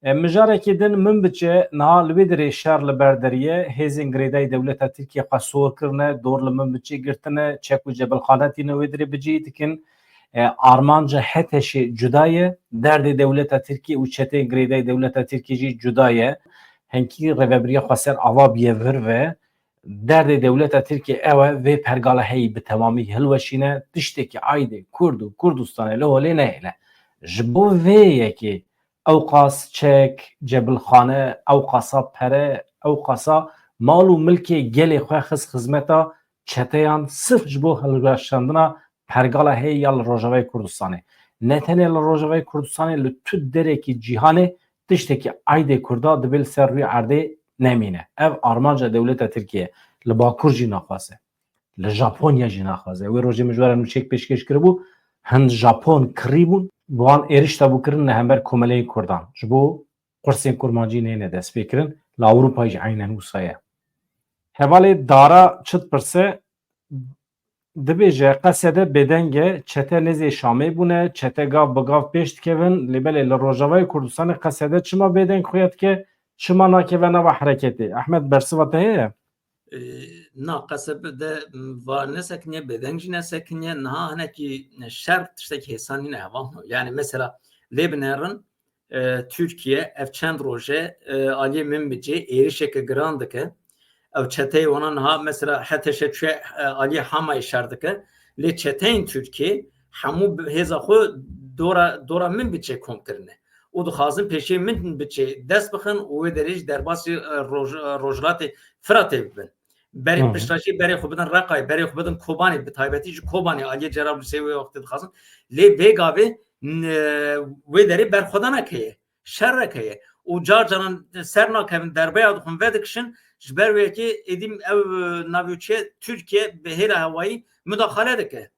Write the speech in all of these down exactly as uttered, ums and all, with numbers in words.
E, mijarekî din Minbiçê niha li wê dirê şer li ber derî ye. Hêzên girêdayî dewleta Tirkiyê xwe sor kirine, dor li Minbiçê girtine, çek û cebilxane tîne wê dirê bi cihî dikin. E, armanca HTŞê cuda ye, derdê dewleta Tirkiyê û çeteyên girêdayî dewleta Tirkiyê jî cuda ye. Hinkî rêvebiriya xweser ava bûye vir ve. Derdê dewleta Tirkiyê ew e, vê pergala heyî bi temamî hilweşîne, tiştekî aydê Kurd û Kurdistanê li holê nehêle. Ji bo vê yekê ewqas çek, cebilxane, ewqasa pere, ewqasa mal û milkê gelê xwe xist xizmeta çeteyan sirf ji bo hilweşandina pergala heyî ya li Rojavayê Kurdistanê. Ne tenê li Rojavayê Kurdistanê, li tu derekî cîhanê tiştekî aydê Kurda dibê li ser rûyê erdê nemîne. Ev armanca dewleta Tirkiye li Bakur jî naxwaze. Li Japonya jî naxwaze. Wê rojê min ji we re nûçeyek pêşkêş kiribû. Hin Japon kirî bûn. Bi wan êriş de bû kirin li hember komeleyê Kurdan. Ji bo qursên kurmancî neyne destpêkirin. Li Ewropa jî eynen wisa ye. Hevalê Dara çi dipirse? Dibêje, Qesede bêdeng e, çete nêzê Şamê bûne, çete gav bi gav pêş dikevin, lê belê li Rojavayê Kurdistanê Qesede çima bêdeng xuya dike, çima nakeve nava hereketê? Ehmed, bersiva te heye? E, na, Qesede, m, va nesekiniye, bêdeng jî nesekiniye, niha hinekî şer tiştekî hêsan nîne heval. Yani mesela lê binerin, e, Tirkiye ev çend roje, e, aliyê Minbicê êrişeke giran dike. Ew çeteyê wana niha mesela HTŞ çûye, e, aliyê Hamayê şer dike. Lê çeteyên Tirkiyê hemû bi hêza xwe dora, dora Minbicê kom kirine. Û dixwazin pêşiyê Minbicê dest bixin û wê derê jî derbasî, e, roj-, e, Rojhilatê Firatê bibin. Berê Hı hı. pişta jî berê xwe bidin Reqayê, berê xwe bidin Kobanê, bi taybetî ji Kobanê aliyê Cerablusê wê wextê dixwazin. Lê vê gavê, n-, wê derê berxwedanek heye, şerrek heye. Û car caran ser nakevin, derbeya dixwin vedikişin, ji ber wê yekê êdî ev, e, navûçiye Tirkiye bi hêla hewayî mudaxale dike.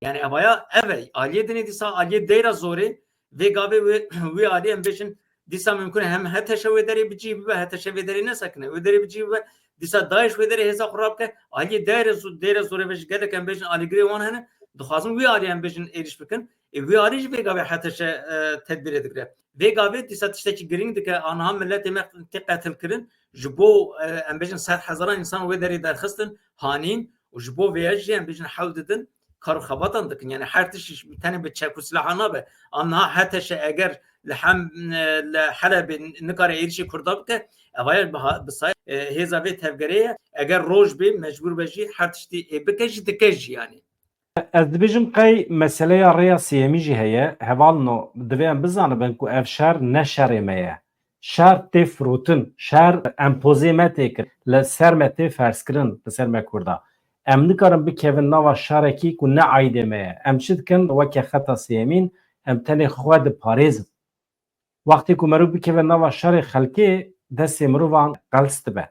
Yani evaya ev e. Aliyê dinê dîsa aliyê Deyra Zorê, vê gavê wê, wê aliyê em bêjin dîsa mimkun e hem HTŞ wê derê bi cih bibe, HTŞ vê derê nesekine, wê derê bi cih bibe, dîsa DAIŞ wê derê hêza xwe rabike, aliyê Deyra Zo-, Deyra Zorê ve jî gelek em bêjin alîgirê wan hene, dixwazin wê aliyê em bêjin êrîş bikin. Ê, wê alî jî vê gavê HTŞ, e, tedbîrê digire. Vê gavê dîsa tiştekî girîng dike, aniha miletê me tê qetilkirin, ji bo, e, em bêjin sed hezaran însan wê derê derxistin, hanîn, û ji bo vê jî em bêjin hewl didin, kar û xebatan dikin. Yani her tişt tenê bi çek û silahan nabe. Aniha HTŞ eger li hem, e, li Helebê nikare êrişê Kurda bike, evaya bi ha-, bi say-, e, hêza vê tevgerê ye. Eger roj bê, mecbûr be jî her tiştî ê bike jî, dike jî yani. Ez dibêjim qey meseleya rêya sêyemî jî heye. Hevalno, divê em bizanibin ku ev şer ne şerê me ye. Şer tê firotin, şer empozê me tê kir, li ser me tê ferzkirin, li ser me Kurda. Em nikarin bikevin nava şerekî ku ne aydê me ye. Em çi dikin? Weke xeta sêyemîn, em tenê xwe diparêzin. Wextê ku merov bikeve nava şerê xelkê, destê mirovan qels dibe.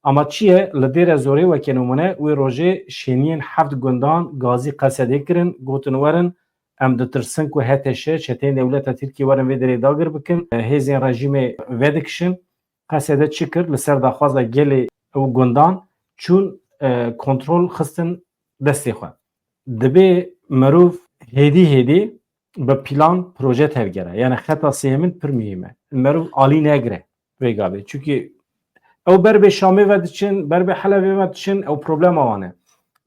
Ama çi ye? Li Dêre Zorê weke nimûne, wê rojê şêniyên heft gundan gazî Qesedê kirin, gotin werin, em ditirsin ku HTŞ, çeteyên dewleta Tirkiyê werin vê derê dagir bikin, hêzên rejîmê vedikişin. Qesede çi kir? Li ser daxwaza gelê ew gundan çûn, e, kontrol xistin destê xwe. Dibê mirov hêdî hêdî bi plan, proje tevgere. Yani xeta sêmin pir muhîm e. Mirov alî negire vê gavê. Çunkî ew ber bê Şamê ve diçin, ber bê Helevê ve diçin, ew problema wan e.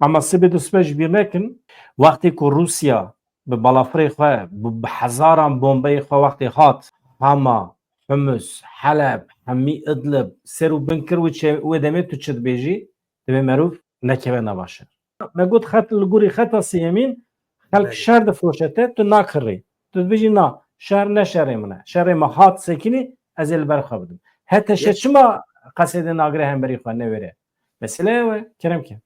Ama sibê du sibe ji bîr nekin, wextê ku Rûsya bi balafirê xwe, bi, bi hezaran bombeyê xwe wextê hat Hama, Humus, Heleb, hemî Idlib, ser û bin kir û çe-, wê demê tu çi dibêjî? Divê merov nekeve nava şer. Me got xet, li gorî xeta sêyemîn xelk Belê. şer difiroşe te, tu nakirî. Tu dibêjî na, şer ne şerê min e. Şerê me hat sekinî, ez ê li ber xwe bidim. HTŞ Yes. çima Qesedê nagire hemberî xwe newêre? Mesele ew e, kerem ke.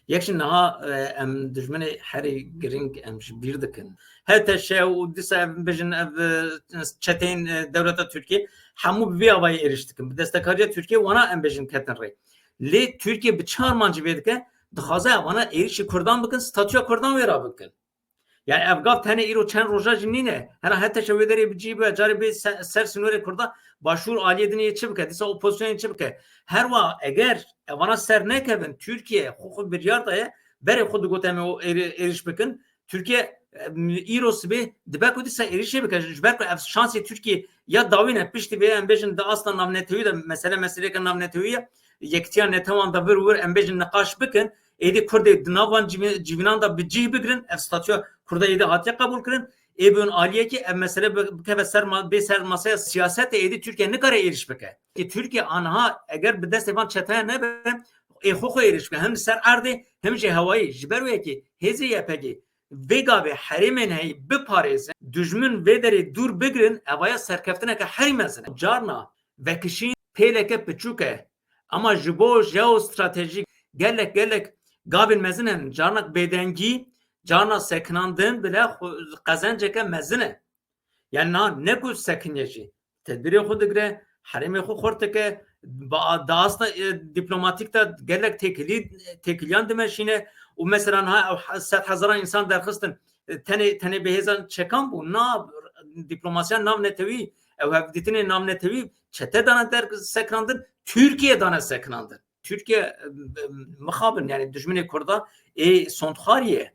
Yek jî niha, e, em dijminê herî giring em ji bîr dikin. HTŞ û dîsa ev bijin ev, e, çeteyên, e, dewleta Tirkiye hemû bi vî avayî êrîş dikin. Bi destekariya Tirkiye wana em bêjin ketin rê. Lê Tirkiye bi çi armancî vê dike? Dixwaze evana êrîşî Kurdan bikin, statûya Kurdan wê ra bikin. Yani ev gav tenê îro çend roja jî nîne. Hena HTŞ wê derê bi cî be, carê bê se-, ser sînorê Kurda, Başûr aliyê dinê yê çi bike? Dîsa opozisyonê çi bike? Her wa eger evana ser nekevin, Tirkiye xwe xwe biryar daye, berê xwe digot em ê o êrî-, êrîş bikin. Tirkiye Îro sibê dibe ku dîsa êrişê bike, ji ber ku ev şansê Tirkiyê ya dawî ne, piştî vê em bêjin di asta navnetewî de, mesele meseleyeke navnetewî ye, yekitiya netewan de vir wir em bêjin niqaş bikin, êdî Kurdê di nav van civî-, civînan de bi cih bigirin, ev statûya Kurda êdî hatiye qebûl kirin, ê bi win aliyekî ev mesele bi-, bikeve ser ma-, bê ser masaya siyasetê, êdî Tirkiye nikare êriş bike. Ki Tirkiye anha eger bi destê van çeteye nebe, ê xwe xwe êriş bike, hem li ser erdê hem jî hewayî. Ji ber wê yekê hêzê Y P G vê gavê herêmên heyî biparêzin, dijmin vê derê dûr bigirin, evaya serkeftineke herî mezin e. Carna vekişîn pêleke piçûk e, ama ji bo jeostratejîk gelek gelek gavên mezin hene. Carna bêdengî, carna sekinandin bile xwe-, qezenceke mezin e. Yani niha ne ku sekiniye jî, tedbirê xwe digire, herêmê xwe xurt dike, ba-, di asta, e, dîplomatîk de gelek têkilî-, têkiliyan dimeşîne û mesela niha ew he-, sed hezaran însan derxistin, e, tenê, tenê bi hêzan çekan bû. Na, dîplomasiya navnetewî, ew hevdîtinê navnetewî çete dane der sekinandin, Tirkiye dane sekinandin. Tirkiye, e, e, mixabin, yani dijminê Kurda ê sondxarî ye.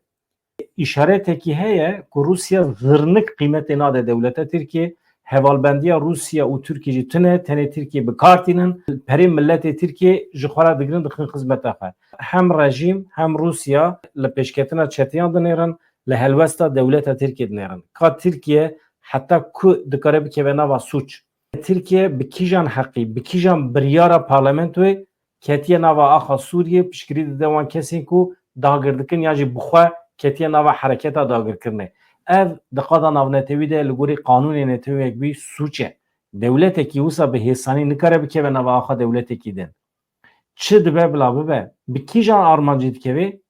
Îşaretekî heye ku Rûsya zirnik qîmetê nade dewleta Tirkiyê. Hevalbendiya Rûsya û Tirkiyê jî tune, tenê Tirkiyê bi kar tînin. Perê miletê Tirkiyê ji xwe re digirin, dixin xizmeta xwe. Hem rejîm hem Rûsya li pêşketina çeteyan dinêrin, li helwesta dewleta Tirkiyê dinêrin. Ka Tirkiye heta ku dikare bikeve nava sûc? Tirkiye bi kîjan heqî, bi kîjan biryara parlamentoyê ketiye nava axa Sûriyê, piştgirî dide wan kesên ku dagir dikin, yan jî bi xwe ketiye nava hereketa dagirkirinê. Ev di qada navnetewî de li gorî qanûnê netewî wek bî sûc e. Dewletekî wisa bi hêsanî nikare bikeve nava axa dewletekî din. Çi dibe bila bibe, bi kîjan armancî dikeve?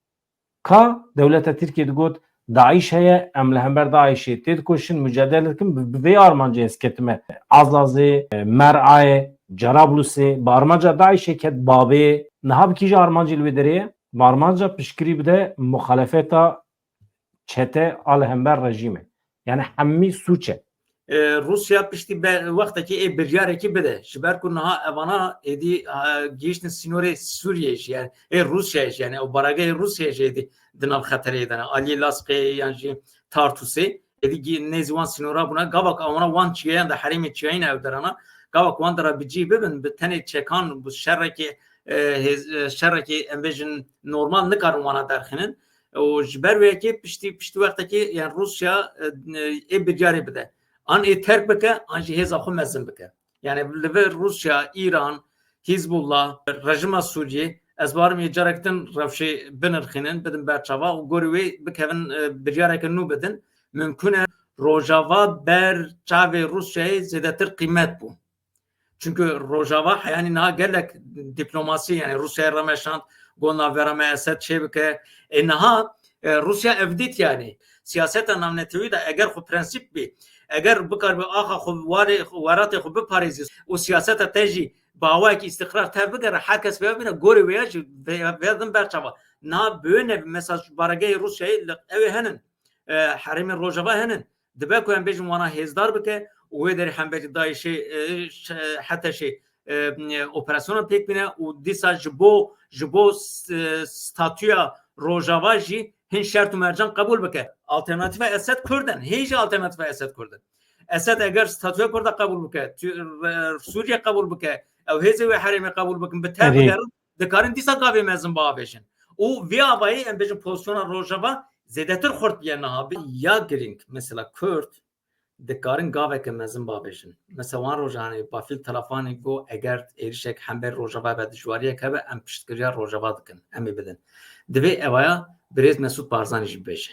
Ka dewleta Tirkiyê digot, DAIŞ heye, em li hember DAIŞê têdikoşin, mucadele dikin, bi, bi vê armancê ez ketime Azazê, Mer'ayê, Cerablusê, bi armanca DAIŞê ket Babê. Niha bi kîja armancî li wê derê ye? Bi armanca piştgirî bide muxalefeta çete a li hember rejîmê. Yani hemî sûc e. E, Rûsya piştî be-, wextekî ê biryarekî bide. Ji ber ku niha evana êdî, e, gihiştin sînorê Sûriyê jî, yani ê Rûsyayê jî, yani ew baragehê Rûsyayê jî êdî di nav xeterê de ne. Aliyê Laskê yan jî Tartusê êdî gi-, nêzî wan sînora bûne. Gava ku ewana wan çiyayan de herêmê çiyayî ne ew derana. Gava ku wan dera bi cî bibin, bi tenê çekan, bi şerekê, e, hêz-, e, şerekê em bêjin normal nikarin wana derxînin. Û ji ber wê yekê piştî, piştî wextekê, yani Rûsya, e, ê biryarê bide. An ê terk bike, an jî hêza xwe mezin bike. Yani li vir Rûsya, Îran, Hîzbullah, rejîma Sûriyê, ez barim yê carek din rewşê binirxînin, bidin ber çava û gorî wê bikevin, e, biryareke nû bidin. Mimkun e Rojava ber çavê Rûsyayê zêdetir qîmet bû. Çunku Rojava heyanî niha gelek dîplomasî, yani Rûsyayê remeşand, got navbera me Esed çêbike. Ê niha, e, Rûsya ev dît yani. Siyaseta navnetewî de eger xwe prensîp bî, eger bikaribî axa xwe warê, welatê xwe biparêzî û siyaseta te jî bi awayekî îstîqrar tev bigere, her kes vêya bîne, gorê wêya jî vê-, vêya din ber çava. Niha bi wê ne mesela baregehê Rûsyayê li ew ê henin, e, herêmên Rojava henin. Dibe ku em bêjin wana hêzdar bike û wê derê hemberî DAIŞê, e, ş-, HTŞê, e, operasyona pêk bîne û dîsa ji bo, ji bo s-, e, statûya Rojava jî hin şert û mercan qebûl bike. Alternatîfa Esed Kurd in. Hê jî alternatîfa Esed Kurd in. Esed eger statûya Kurda qebûl bike, tu-, re-, Sûriye qebûl bike, ew hêzê wê herêmê qebûl bikin, bi tev Erê. bigerin, dikarin dîsa gavê mezin biavêjin. Û vî avayî em bêjin pozisyona Rojava zêdetir xurt bûye niha. Bi ya girîng, mesela Kurd dikarin gaveke mezin biavêjin. Mesela wan rojanê Bafîl Telefanî got, eger êrişek hember Rojava be, dijwariyek hebe, em piştgiriya Rojava dikin, em ê bidin. Divê evaya birêz Mesûd Barzanî jî bibêje.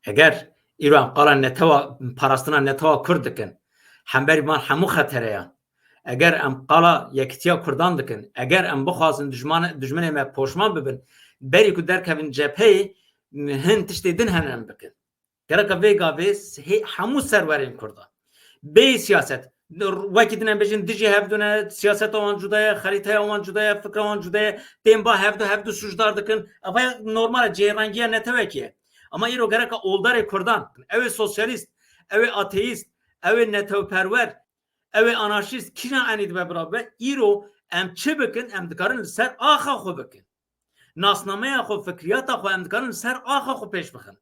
Eger îro em qala netewa, parastina netewa Kurd dikin, hemberî van hemû xetereyan, eger em qala yekitiya Kurdan dikin, eger em bixwazin dijman-, dijminê me poşman bibin, berî ku derkevin cepheyê, hin tiştê din hene em bikin. Gereka vê gavê hê-, hemû serwerên Kurda. Bê siyaset. Wekî din em bêjin dijî hevdu ne, siyaseta wan cuda ye, xerîteya wan cuda ye, fikra wan cuda ye, tên ba hevdu, hevdu sûcdar dikin. Eva normal e, cihêrengiya netewekî ye. Ama îro gereka oldarê Kurdan, ew ê sosyalîst, ew ê ateîst, ew ê netewperwer, ew ê anarşîst, kîjan enî dibe bira bibe, îro em çi bikin, em dikarin li ser axa xwe bikin. Nasnameya xwe, fikriyata xwe em dikarin li ser axa xwe pêş bixin.